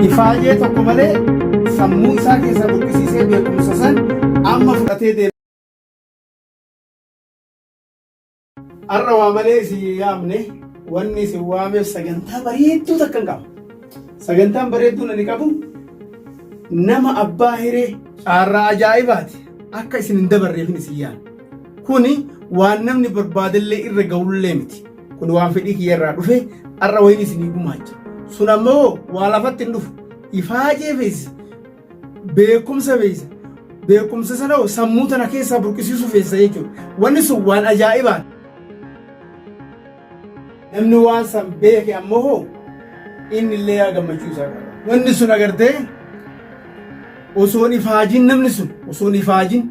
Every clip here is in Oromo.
Ifaajee tokko malee sammuu isaa keessaa burqisiisee beekumsa san amma fudhatee deema. Har'a waa malee isin hin yaamne wanni isin waameef sagantaa bareedduu takkan qaba. Sagantaan bareedduun ani qabu nama abbaa hiree caarraa ajaa'ibaati akka isin hin dabarreefin isin yaame. Kuni waan namni barbaadellee irra ga'ullee miti. Kun waan fedhii kiyya irraa dhufe har'a wayiin isinii gumaacha. Sun ammoo waa lafatti hin dhufu. Ifaajee feesisa. Beekumsa feesisa. Beekumsa sana hoo sammuu tana keessaa burqisiisuu feesisa jechuudha. Wanni sun waan ajaa'ibaati. Namni waan san beeke ammoo hoo inni illee yaa gammachuu isaa qaba. Wanni sun agartee osoon ifaajin namni sun osoon ifaajin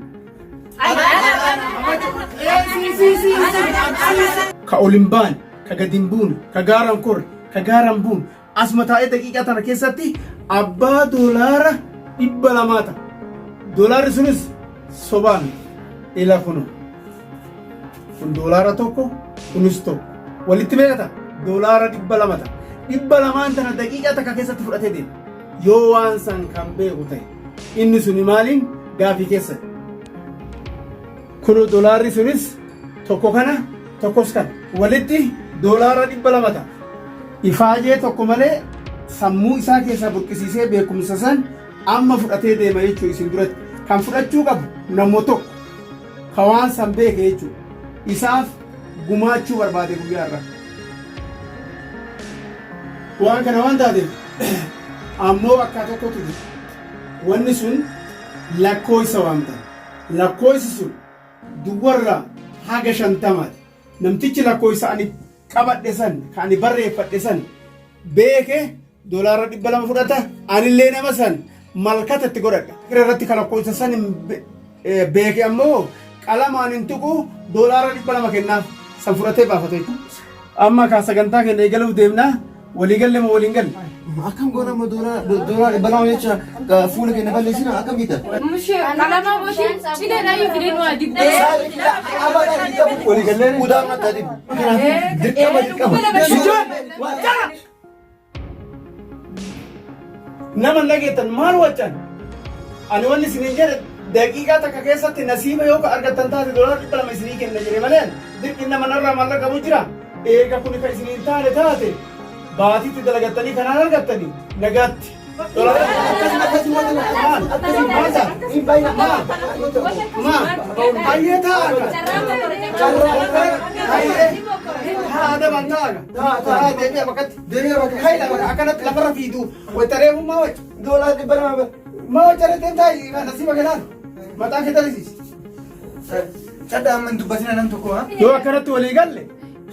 ka ol hin baane, ka gad hin buune, ka gaara hin korre, ka gaara hin buune, asuma taa'ee daqiiqaa tana keessatti abbaa doolaara 200 ta'a. Doolaarri sunis sobaa miti. Ila kunoo. Kun doolaara tokko, kunis tokko. Walitti meeqa ta'a? Doolaara 200 ta'a. 200n tana daqiiqaa takka keessatti fudhatee deema. Yoo waan san kan beeku ta'e. Inni suni maaliin gaafii keessa. Kunoo doolaarri sunis tokko kana tokkos kana. Walitti doolaara 200 ta'a. Ifaajee tokko malee sammuu isaa keessaa burqisiisee beekumsa san amma fudhatee deema jechuu isin duratti. Kan fudhachuu qabu namuma tokko. Ka waan san beeke jechuu. Isaaf gumaachuu barbaade guyyaa irraa. Waan kana waan taateef ammoo bakka tokkotu jira. Wanni sun lakkooysa waamtan. Lakkooysi sun duwwarraa haga 50ti. Namtichi lakkooysa ani qabadhe san, ka ani barreeffadhe san beeke doolaara 200 fudhata. Anillee nama san malkata itti godhadha. Irra irratti ka lakkoofsa san hin beeke ammoo qalamaan hin tuqu doolaara 200 kennaaf san fudhatee baafata jechuudha. Amma kaa sagantaa keenya eegaluuf deemna. Walii galle moo waliin galle? Akkam goona amma doolaara 200 jecha fuula keenya balleessina akkam jetta? Mushee qalamaa boshee cileedhaa yoo fidee nu adibdee. Walii gallee udaan akka dibu. Dirqama dirqama. Nama hin dhageettan maal waccan? Ani wanni isiniin jedhe daqiiqaa takka keessatti nasiiba yoo ka argattan taate doolaara 200 isinii kenna jedhe malee dirqin nama narraa maallaqa qabu jira. Eega kuni ka isiniin taane taate baatiitti dalagattanii kanaan argattanii nagaatti. Maal? Maal taate? Maal? Maal? Hayyee taa'a. Hayyee. Haa adaban taa'a. Taa'a deebi'a bakkatti. Deebi'a bakka kaayila bakka akkanatti lafarra fiidu. Wayita reefu maa waca? Doolaara 200 bara. Maa waca reeteen taa'i nasiiba kenaan. Mataa kee tarisiisi. Cadha amma hin dubbatina nam tokko haa. Yoo akkanatti walii galle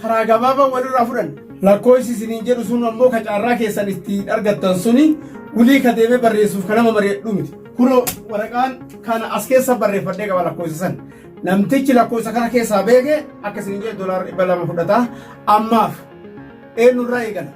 karaa gabaabaa walirraa fudhan. Lakkoofsi isiniin jedhu sun ammoo ka caarraa keessan ittiin argattan suni wulii ka deemee barreessuuf ka nama mari'adhu miti. Kunoo waraqaan kana as keessa barreeffadhee qaba lakkoofsa san. Namtichi lakkoofsa kana keessaa beeke akka isiniin jedhu doolaara 200 fudhata. Ammaaf eenyurraa eegala?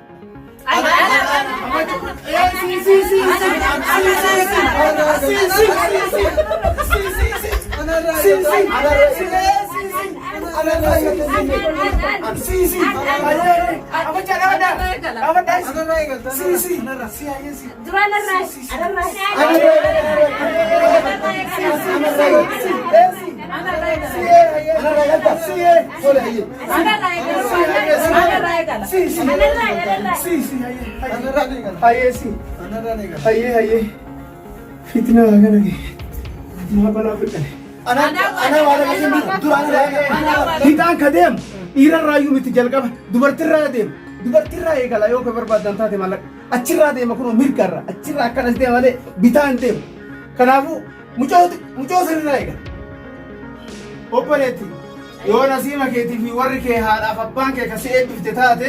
Hayyee hayyee fitnaa kana ga'e maa balaa fidhane. Hixaan ka deemu dhiirarraayyuu miti jalqaba dubartirraa deema dubartirraa eegala yoo ka barbaadan taate maallaqa achirraa deema kunoo mirgarraa achirraa akkanas deema malee bitaa hin deemu kanaafuu mucoo sirraa eegala. Obboleetti yoo nasiiba keetii fi warri kee haadhaaf abbaan kee ka si eebbifte taate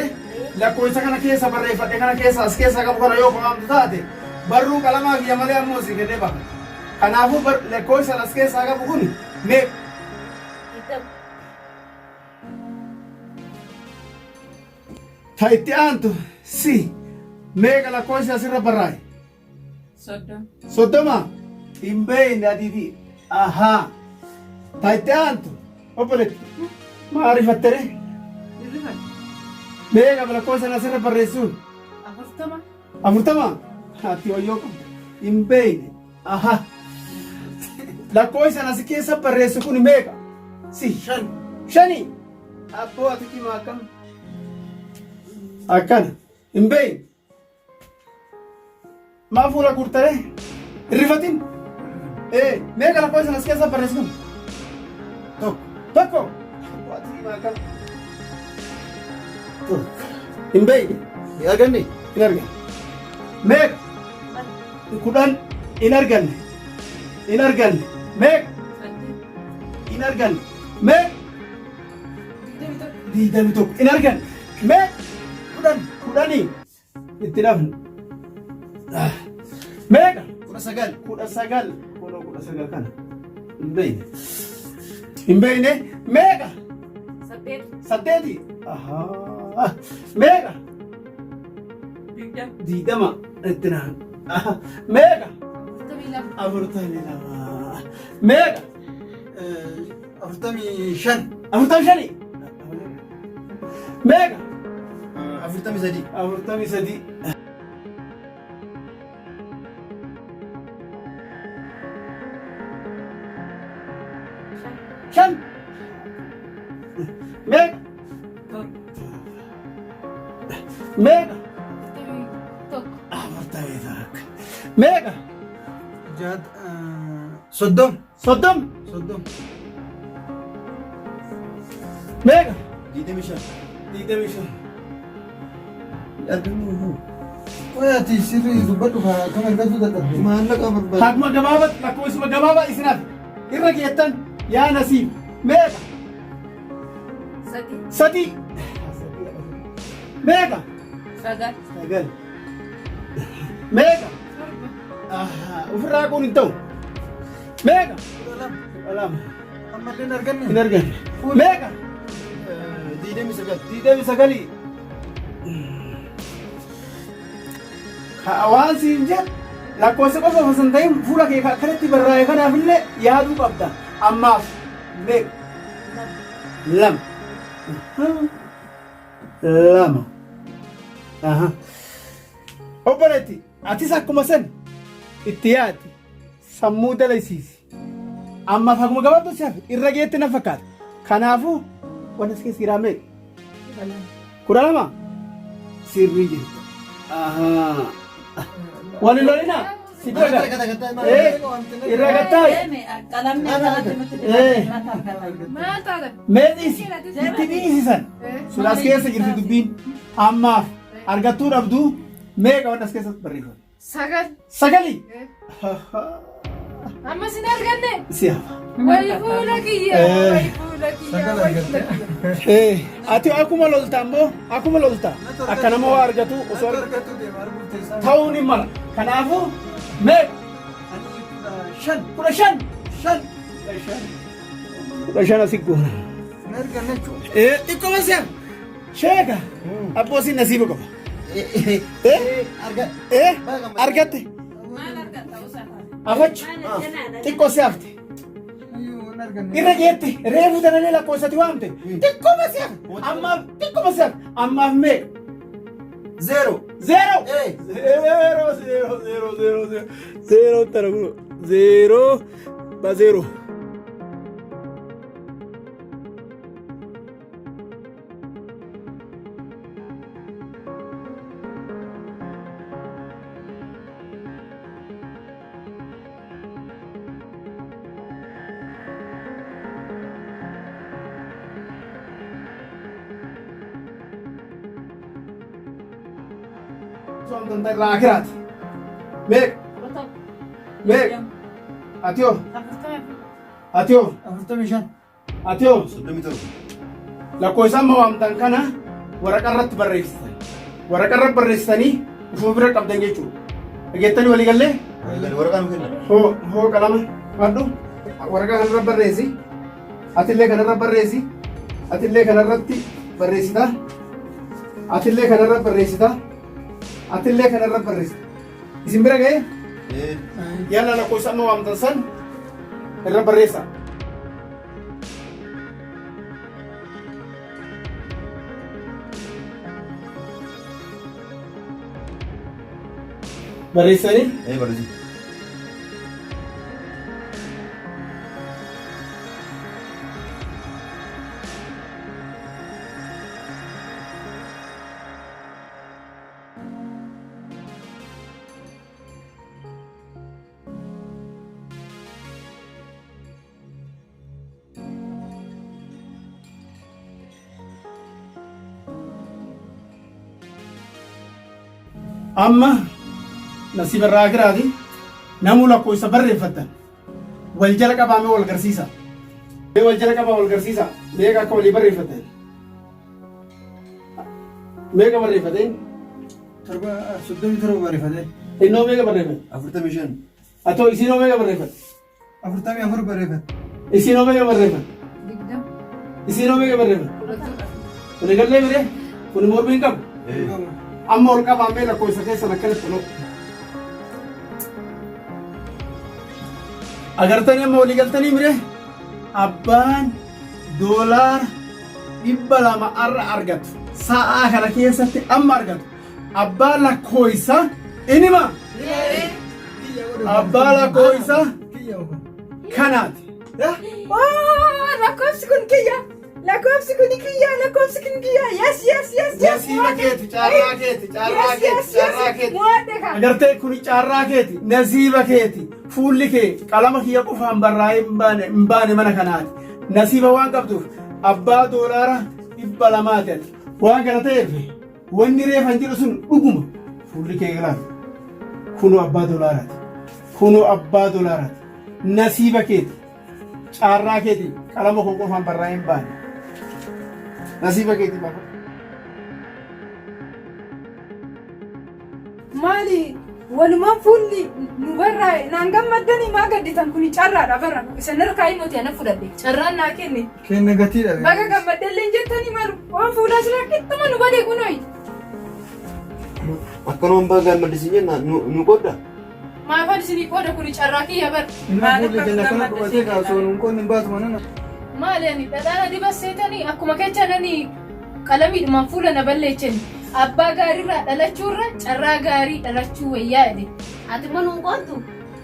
lakkoofsa kana keessa barreeffadhe kana keessa as keessa qabu kana yoo kaa'amtu taate barruu qalamaa kiyya malee ammoo si kennee baha. Kanaafuu lakkoofsa as keessaa qabu kun meeqa? Ta itti aantu si meeqa lakkoofsi asirra barraa'e? 30. 30? Hin beekne adiifi. Ahaa. Taayitti aantu obboleetti maa ariifattere? Meeqa lakkoofsa asirra barreessuun? 40. 40? Ati wayyoo qabda. Hin beekne. Aha. Lakkoofsa as keessa barreessu kun meeqa? Si. 5. Shani. Abboo ati cimaa akkam? Akkana. Hin beekne. Maa fuula guurtare? Hin rifatin. Ee, meeqa lakkoofsa as keessa barreessu kun? 1. 1. Abboo ati cimaa akkam? 1. Hin beekne. Hin arganne. Hin arganne. Meeqa? 10 hin arganne. Hin arganne. Meeqa? Hin arganne. Meeqa? 21 hin arganne. Meeqa? 10. 10 itti dhabne. Meeqa? 19. 19. Kunoo 19 kana. Hin beekne. Hin beekne. Meeqa? 8. 8. Ahaa. Meeqa? 20. 20 itti naan. Meeqa? 42. 42. Meeqa? 45. 45. Meeqa? 43. 43. 5. Meeqa? 7. Meeqa? 41. 41. Meeqa? 30. 30. 30. Meeqa? 25. 25. Argannu. Qoy ati sirrii dubbadhu kam argachuu dadhabde. Maallaqa barbaada. Akkuma gabaabaa lakkoofsuma gabaabaa isinaaf irra geettan yaa nasiib meeqa? 3. 3. Meeqa? 9. 9. Meeqa? 7. Ofirraa haquun hin ta'u. Meeqa? 12. 12. Ammallee hin arganne. Hin arganne. Meeqa? 29. 29. Waan siin jedhu lakkoofsa qofa osoo hin ta'in fuula kee akkanatti barraa'e kanaafillee yaaduu qabda. Ammaaf meeqa? 2. 2. Aha. Obboleetti atis akkuma san itti yaadi sammuu dalaysiisi. Ammaaf akkuma gabaabduu si hafe irra geetti na fakkaata. Kanaafuu wanti as keessa jiraa meeqa? 12. Sirrii jirta. Ahaa. Wal hin lolinaa. Si bira gara. Irra gattaa'i. Qalamni akkanatti nutti Maal taata? Mee dhiisi. Itti dhiisisan. Sun as keessa jirti dubbiin. Ammaaf argattuu dhabduu meeqa wanti as keessa barreeffame? 9. 9. Amma sin arganne. Si hafa. Wayi fuula kiyya. Wayi fuula kiyya. 9 Wayi fuula argatte. kiyya. Ati akkuma lolta ammoo akkuma lolta akka nama waa argatu osoo Argachuu deema arguuf teessaa. ta'uun hin mala. Kanaafuu meeqa? Ani 15. 15. 5. 15. 15 asi goona. Hin arganne jechuudha. Xiqqoo si hafa. Sheeka. Abboo siin nasiiba qaba. Arga. Argatte. Maal argatta usaa? Afachu. Xiqqoo si hafte. Iyyuu hin arganne. Irra geette reefu tanallee lakkoofsatti waamte. Xiqqoo si hafe. Ammaaf xiqqoo si hafe. Ammaaf meeqa? 0. 0. 0 0 0 0 0 0 tara kun 0 ba 0. Irraa akiraati. Meeqa? 11. Meeqa? Ati hoo? 44. Ati hoo? 45. Ati hoo? 37. Lakkoofsa amma waamtan kana waraqaa irratti barreessitan. Waraqaa irratti barreessitanii ufuma bira qabdan jechuudha. Dhageettanii walii gallee? Waraqaa nu kenna. Hoo hoo qalama fadhu. Waraqaa kanarra barreessi. Atillee kanarra barreessi. Atillee kanarratti barreessita. Atillee kanarra barreessita. Atillee kanarra barreessita. Isin bira ga'ee? Yalla lakkoofsa amma waamtan san irra barreessa. Barreessanii? Ee barreessi. Amma nasiiba irraa akiraati namuu lakkoofsa barreeffattan wal jala qabaamee wal garsiisa. Mee wal jala qabaa wal garsiisa. Meeqa akka walii barreeffattan? Meeqa barreeffateen? Torba 37 barreeffate. Innoo meeqa barreeffate? 45. Atoo isinoo meeqa barreeffatte? 44 barreeffate. Isinoo meeqa barreeffatte? 20. Isinoo meeqa barreeffatte? 17. Kun egallee miree? Kun mormii hin qabu. Amma ol qabaamee lakkoofsa keessan akkanatti toloo. Agartanii amma walii galtanii miree? Abbaan doolaara 200 arra argatu. Sa'aa kana keessatti amma argatu. Abbaa lakkoofsa inima. Abbaa lakkoofsa kanaati. Lakkoofsi kun kiyya. Lakkoofsi kun kiyya. Lakkoofsi kun kiyya. Yes, yes, yes, yes. Nasiiba keeti, carraa keeti, carraa keeti, carraa keeti. Mo'adhe ka. Agartee kun carraa keeti, nasiiba keeti, fuulli kee qalama kiyya qofaan barraa'ee hin baane hin baane mana kanaati. Nasiiba waan qabduuf abbaa doolaara 200ti ati. Waan kana ta'eef wanni reefan jedhu sun dhuguma fuulli kee ilaali. Kunoo abbaa doolaaraati. Kunoo abbaa doolaaraati. Nasiiba keeti. Caarraa keeti qalama koo qofaan barraa'ee hin baane. Nasiiba keeti baafadhu. Maali walumaan fuulli nu barraa'e naan gammaddanii maa gadditan kuni carraadha bara isin harkaa himoti ana fudhadhe carraan naa kenne. Kenna gatiidha. Baga gammaddellee hin jettanii malu waan fuulaa sila qixxuma nu bade kunoyi. Akkanumaan baga gammaddisiin jenna nu qodda. Maafan isinii qooda kuni carraa kiyya bar. Inni fuulli keenya akkana qubatee kaasoo nuun qoonni hin baasu mana. Maali ani dhadhaana dibasseetanii akkuma kechananii qalamiidhumaan fuula na balleechani. Abbaa gaariirraa dhalachuurra carraa gaarii dhalachuu wayyaa jedhe. Ati immoo nuun qooddu?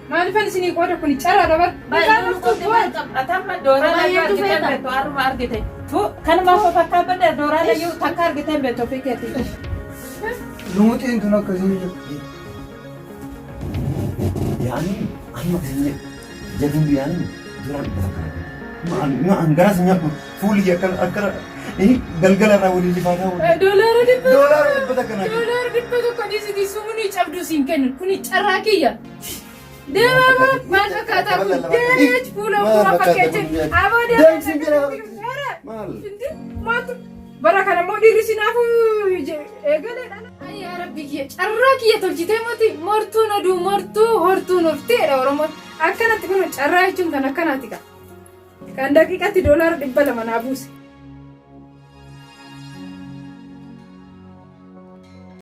Maalifan isinii qooda kuni carraadha bar. Baay'ee nuun qoodde maal qabda? Atamma dooraa layyuu Baay'eetu argitee feeta. beektu haruma argite. Tu kanuma of fakkaa badda dooraa layyuu takka argitee beektu ofii keetii. Lumuxiin tun akkasiin jiru. Yaani amma akkasiin jedhu jaduun yaani duraan 100 argate. Ma'aan garas nyaadhu fuulli kee akkana akkana galgala irraa waliin lifaataa waliin. Doolaara dhibba Doolaara 100 naa kennu. Doolaara 100 dhiisitii sumunii cabduu siin kennu kuni carraa kiyya. Deemaa baa maal fakkaataa kun deemeet fuula Maal Fuula fakkaata fakkeeche. kun? Aboo Deemsi jira. deemaa. Maal? Maatu bara kana immoo dhiirri sinaafuu eegaleedha. Ay yaa rabbi kiyya carraa kiyya tolchitee moti mortuun oduu mortuu hortuun horteedha Oromoon. Akkanatti kun carraa jechuun kan akkanaati ka. Kan daqiiqatti doolaara 200 naa buuse.